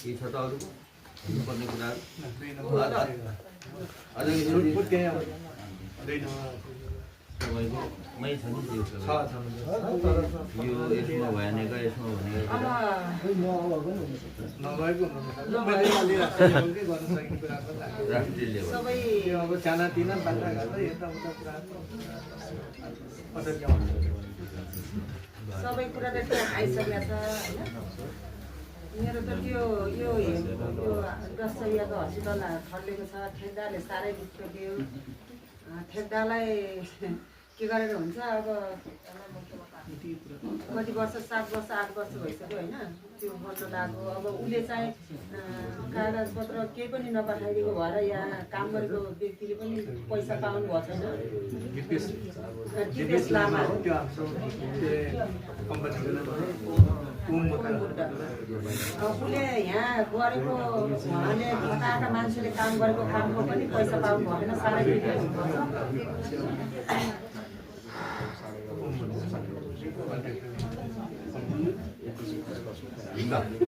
केही छ त अरूको भन्नुपर्ने कुराहरू तपाईँको मै छ नि यो यसमा भनेको यसमा भनेको राष्ट्रिय लेभल अब सानातिना बाल्टा गर्दै यताउता सबै कुरा त त्यहाँ आइसकेको छ होइन मेरो त त्यो यो दसैँको हस्पिटल खर्लेको छ ठेक्दारले साह्रै बिग्रियो ठेक्दारलाई के गरेर हुन्छ अब कति वर्ष 7 वर्ष 8 वर्ष भइसक्यो होइन त्यो बन्द लाग्यो अब उसले चाहिँ कागजपत्र केही पनि नपठाइदिएको भएर यहाँ काम गरेको व्यक्तिले पनि पैसा पाउनु भएको छैन दिपेश लामा उसले यहाँ गरेको उहाँले कताका मान्छेले काम गरेको कामको पनि पैसा पाउनु भएन साह्रै हुन्छ